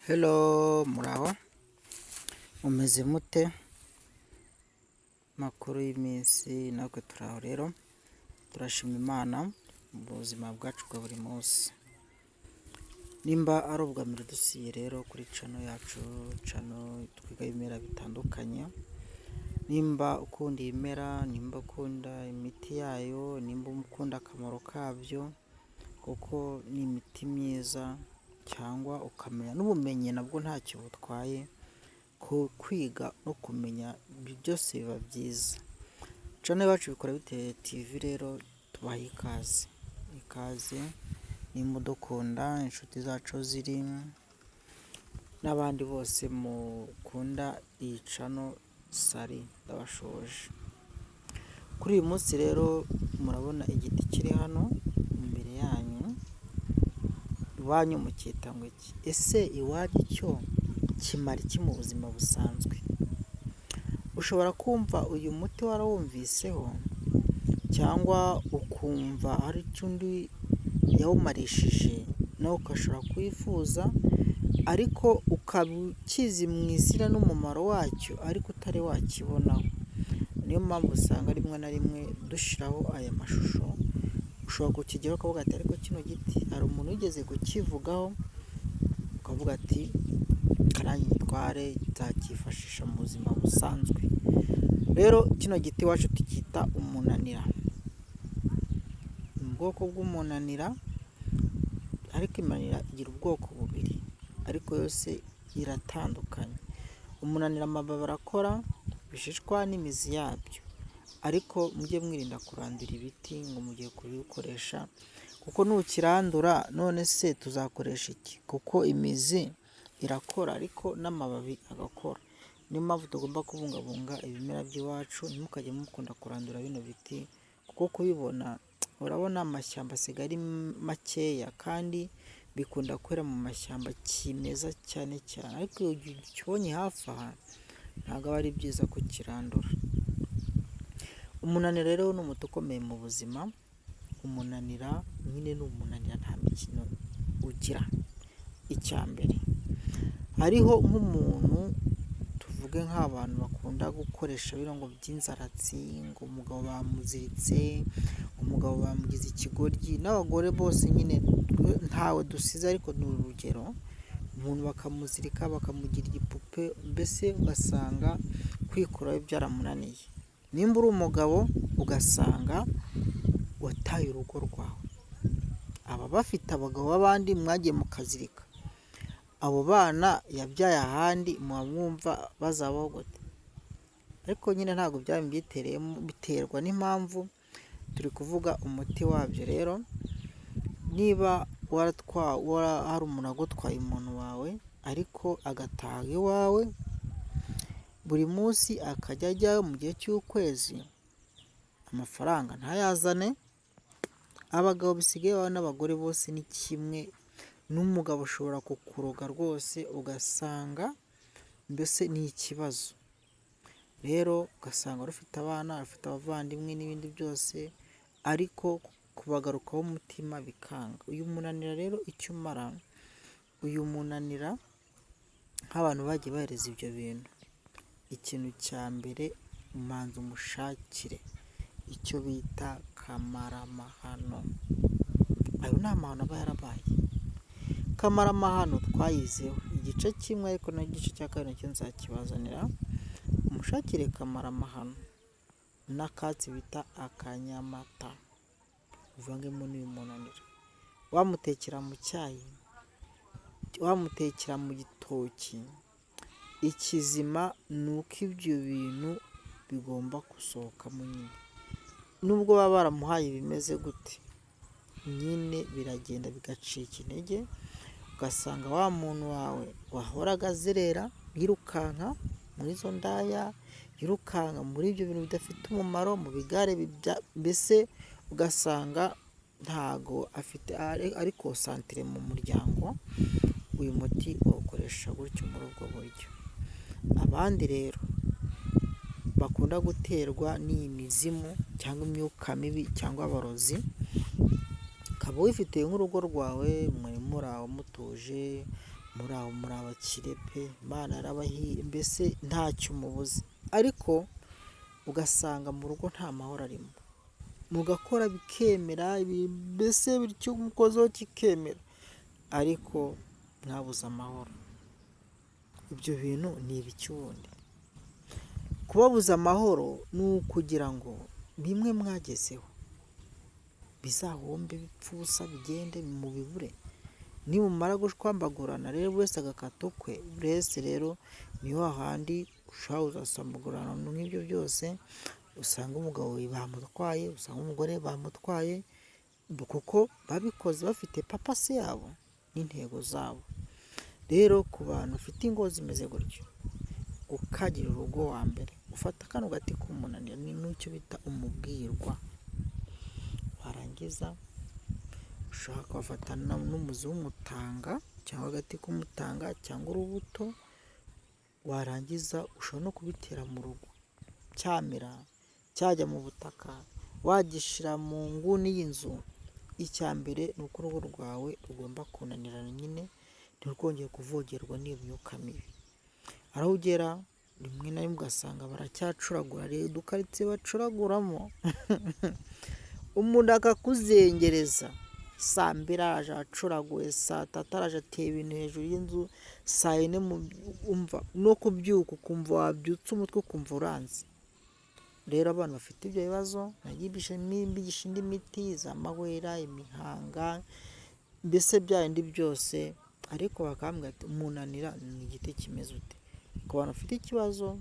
Hello, muraho, mumeze mute? Amakuru y'iminsi? Natwe turaho rero, turashima Imana mu buzima bwacu bwa buri munsi. Nimba ari ubwa mbere dusuye rero kuri channel yacu, channel twiga ibimera bitandukanye, nimba ukunda ibimera, nimba ukunda imiti yayo, nimba ukunda akamaro kabyo, kuko ni imiti myiza, cyangwa ukamenya n'ubumenyi nabwo ntacyo butwaye, ku kwiga no kumenya byose biba byiza. Channel yacu Bikora Bite TV rero tubaha ikaze, ikaze nimba udukunda, inshuti zacu ziri n'abandi bose mukunda iyi channel, salut, ndabashoje. Kuri uyu munsi rero murabona igiti kiri hano imbere yanyu, iwanyu mucyita ngo iki? Ese iwanyu cyo kimara iki mu buzima busanzwe? Ushobora kumva uyu muti warawumviseho cyangwa ukumva hari icyo undi yawumarishije, nawe ugashobora kuwifuza, ariko ukaba ukizi mu izina n'umumaro wacyo ariko utari wakibonaho. Niyo mpamvu usanga rimwe na rimwe dushyiraho aya mashusho, ushobora kukigeraho ukavuga ati: "Ariko kino giti hari umuntu wigeze kukivugaho", ukavuga ati: "Reka nanjye ngitware, nzakifashisha mu buzima busanzwe." Rero kino giti iwacu tucyita umunanira. Ni ubwoko bw'umunanira, ariko iminanira igira ubwoko bubiri, ariko yose iratandukanye. Umunanira amababi arakora, ibishishwa n'imizi yabyo, ariko mujye mwirinda kurandura ibiti ngo mugiye kubikoresha, kuko nukirandura, none se tuzakoresha iki? Kuko imizi irakora ariko n'amababi agakora. Niyo mpamvu tugomba kubungabunga ibimera by'iwacu. Ntimukajye mukunda kurandura bino biti, kuko kubibona, urabona amashyamba asigaye ari makeya, kandi bikunda kwera mu mashyamba kimeza cyane cyane, ariko igihe ukibonye hafi aha ntabwo aba ari byiza kukirandura. Umunanira rero ni umuti ukomeye mu buzima. Umunanira nyine ni umunanira, nta mikino ugira. Icya mbere, hariho nk'umuntu, tuvuge nk'abantu bakunda gukoresha bino ngo by'inzaratsi, ngo umugabo bamuziritse, umugabo bamugize ikigoryi, n'abagore bose nyine ntawe dusize, ariko ni urugero, umuntu bakamuzirika, bakamugira igipupe, mbese ugasanga kwikuraho byaramunaniye. Nimba uri umugabo ugasanga wataye urugo rwawe, aba bafite abagabo b'abandi mwagiye mukazirika, abo bana yabyaye ahandi, muba mwumva bazabaho gute? Ariko nyine ntabwo byaba mbyitereyemo, biterwa n'impamvu turi kuvuga umuti wabyo. Rero niba hari umuntu wagutwaye umuntu wawe, ariko agataha iwawe buri munsi, akajya ajyayo mu gihe cy'ukwezi, amafaranga ntayazane. Abagabo bisigaye n'abagore bose ni kimwe, n'umugabo ushobora kukuroga rwose, ugasanga mbese ni ikibazo. Rero ugasanga rufite abana, rufite abavandimwe n'ibindi byose, ariko kubagarukaho umutima bikanga. Uyu munanira rero icyo umara, uyu munanira, nk'abantu bagiye bahereza ibyo bintu, ikintu cya mbere umanza umushakire icyo bita kamaramahano. Ayo ni amahano aba yarabaye. Kamaramahano twayizeho igice kimwe, ariko n'igice cya kabiri nacyo nzakibazanira. Umushakire kamaramahano n'akatsi bita akanyamata, uvangemo n'uyu munanira, wamutekera mu cyayi, wamutekera mu gitoki, ikizima ni uko ibyo bintu bigomba gusohokamo nyine. Nubwo baba baramuhaye ibimeze gute, nyine biragenda bigacika intege, ugasanga wa muntu wawe wahoraga azerera, yirukanka muri izo ndaya, yirukanka muri ibyo bintu bidafite umumaro, mu bigare, mbese ugasanga ntago afite ari concentré mu muryango. Uyu muti bawukoresha gutyo, muri ubwo buryo. Abandi rero bakunda guterwa n'iyi mizimu cyangwa imyuka mibi cyangwa abarozi, ukaba wifitiye nk'urugo rwawe, muri muri aho mutuje. Muri aho muri abakire pe, Imana yarabahiriye, mbese ntacyo mubuze, ariko ugasanga mu rugo nta mahoro arimo, mugakora bikemera, mbese buri icyo umukozeho kikemera, ariko mwabuze amahoro. Ibyo bintu ni ibiki ubundi? Kubabuza amahoro ni ukugira ngo bimwe mwagezeho bizahombe, bipfe ubusa, bigende mubibure. Nimumara gushwambagurana rero buri wese agakata ukwe, buri wese rero ni hahandi ushobora kuzasambagurana nk'ibyo byose, usanga umugabo bamutwaye, usanga umugore bamutwaye, kuko babikoze bafite purpose yabo n'intego zabo. Rero ku bantu bafite ingo zimeze gutyo, ukagira urugo wa mbere, ufata kano gati k'umunanira n'icyo bita umubwirwa, warangiza ushaka wafata n'umuzi w'umutanga cyangwa agati k'umutanga cyangwa urubuto, warangiza ushobora no kubitera mu rugo, cyamera, cyajya mu butaka, wagishyira mu nguni y'inzu. Icya mbere ni uko urugo rwawe rugomba kunanirana nyine, ntirwongere kuvogerwa n'iyo myuka mibi. Hari aho ugera rimwe na rimwe ugasanga baracyacuragura, hari udukaritsiye bacuraguramo, umuntu akakuzengereza, saa mbiri araje acuraguye, saa tatu araje ateye ibintu hejuru y'inzu, saa yine umva no kubyuka ukumva wabyutse umutwe ukumva uranze. Rero abantu bafite ibyo bibazo nagiye mbigisha indi miti za mahwera, imihanga, mbese bya bindi byose, ariko bakambwira ati umunanira ni igiti kimeze ute? Ku bantu bafite ikibazo,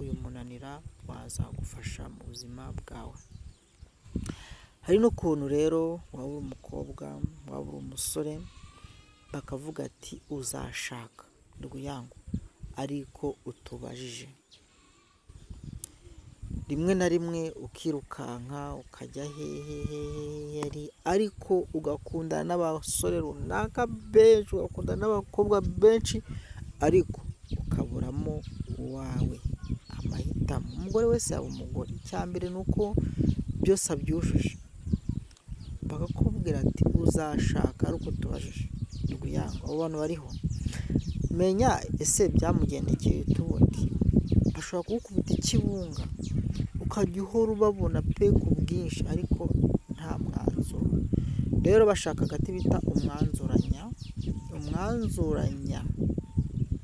uyu munanira wazagufasha mu buzima bwawe. Hari n'ukuntu rero waba uri umukobwa, waba uri umusore, bakavuga ati uzashaka rwiyango ariko utubajije. Rimwe na rimwe ukirukanka ukajya hehe hehe, ariko ugakundana n'abasore runaka benshi, ugakundana n'abakobwa benshi, ariko ukaburamo uwawe, amahitamo. Umugore wese yaba umugore, icya mbere ni uko byose abyujuje, bakakubwira ati uzashaka ari uko utubajije rwiyango. Abo bantu bariho, menya ese byamugendekeye bite ubundi? Bashobora kugukubita ikibunga, ukajya uhora ubabona pe ku bwinshi, ariko nta mwanzuro. Rero bashaka agati bita umwanzuranya, umwanzuranya,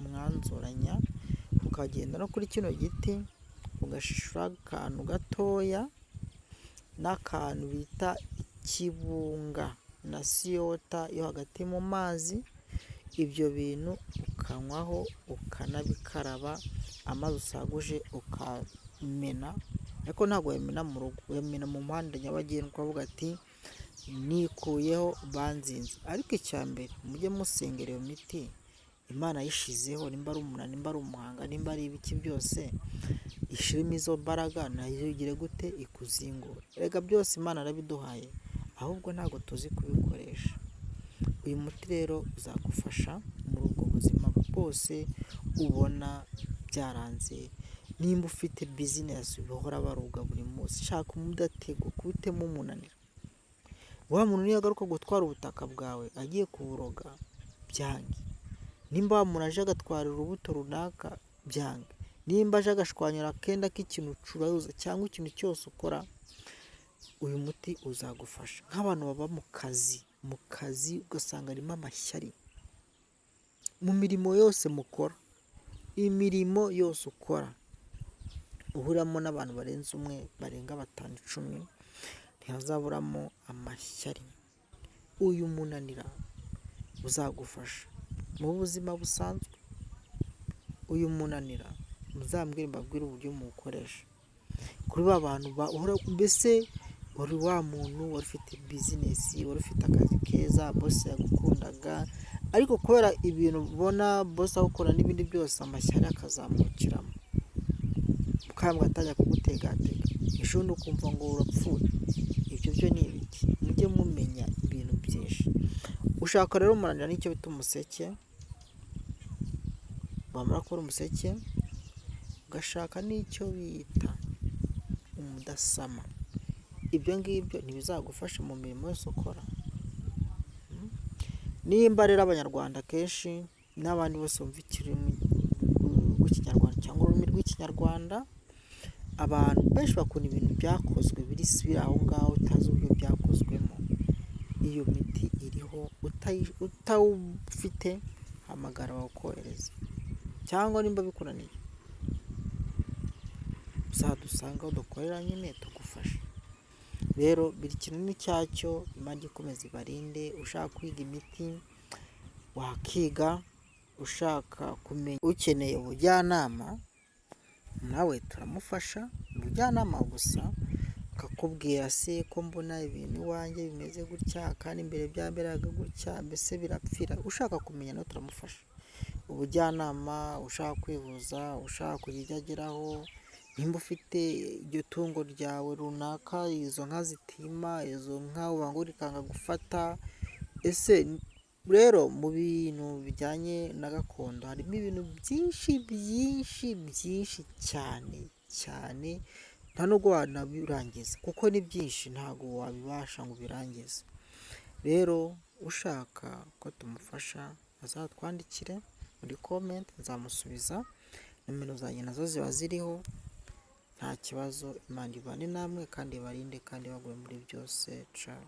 umwanzuranya, ukagenda no kuri kino giti ugashishura akantu gatoya n'akantu bita ikibunga na siyota yo hagati mu mazi, ibyo bintu ukanywaho ukanabikaraba, amazi usaguje ukamena, ariko ntabwo wayamena mu rugo, uyamena mu muhanda nyabagendwa ukavuga ati nikuyeho banzinze. Ariko icya mbere mujye musengera iyo miti, Imana yishizeho, nimba ari umunaniro, nimba ari umuhanga, nimba ari ibiki byose, ishiremo izo mbaraga nayo igire gute ikuzingure. Erega byose Imana yarabiduhaye, ahubwo ntabwo tuzi kubikoresha. Uyu muti rero uzagufasha muri ubwo buzima bwose ubona byaranze, nimba ufite business bahora baruga buri munsi, shaka umudatego ukubitemo umunaniro. Wa muntu niyagaruka gutwara ubutaka bwawe agiye kuburoga byange, nimba wa muntu aje agatwara urubuto runaka byange, nimba aje agashwanyura akenda k'ikintu ucuruza cyangwa ikintu cyose ukora, uyu muti uzagufasha. Nk'abantu baba mu kazi ugasanga harimo amashyari, mu mirimo yose mukora, imirimo yose ukora uhuriramo n'abantu barenze umwe, barenga batanu, icumi, ntihazaburamo amashyari. Uyu munanira uzagufasha mu buzima busanzwe. Uyu munanira muzambwire mbabwire uburyo muwukoresha. Kuri ba bantu bahora mbese wari wa muntu wari ufite business, wari ufite akazi keza, boss yagukundaga, ariko kubera ibintu ubona boss agukora n'ibindi byose, amashyari akazamukiramo, mukambwe atangira kugutegatega, ejo bundi ukumva ngo urapfuye. Ibyo byo ni ibiki? Mujye mumenya ibintu byinshi. Ushaka rero umunanira n'icyo bita umuseke, wamara kubona umuseke ugashaka n'icyo bita umudasama. Ibyo ngibyo ntibizagufasha mu mirimo yose ukora. Nimba rero Abanyarwanda kenshi N'abandi bose bumva ikirimi rw'Ikinyarwanda cyangwa ururimi rw'Ikinyarwanda. Abantu benshi bakunda ibintu byakozwe biri aho ngaho utazi uburyo byakozwemo. Iyo miti iriho, utawufite hamagara bawukohereze, cyangwa nimba bikunaniye uzadusanga aho dukorera nyine tugufasha. Rero buri kintu n'icyacyo, Imana ijye ikomeza ibarinde. Ushaka kwiga imiti wakiga, ushaka kumenya, ukeneye ubujyanama nawe turamufasha, ubujyanama gusa akakubwira se ko mbona ibintu iwanjye bimeze gutya kandi mbere byamberaga gutya, mbese birapfira, ushaka kumenya nawe turamufasha. Ubujyanama, ushaka kwivuza, ushaka kugira ibyo ageraho, nimba ufite iryo tungo ryawe runaka, izo nka zitima, izo nka ubangura ikanga gufata, ese rero mu bintu bijyanye na gakondo harimo ibintu byinshi byinshi byinshi cyane cyane, nta nubwo wanabirangiza kuko ni byinshi, ntabwo wabibasha ngo ubirangize. Rero ushaka ko tumufasha azatwandikire muri comment, nzamusubiza, nimero zanjye nazo ziba ziriho, nta kibazo. Imana ibane namwe kandi ibarinde kandi ibagure muri byose, cawu.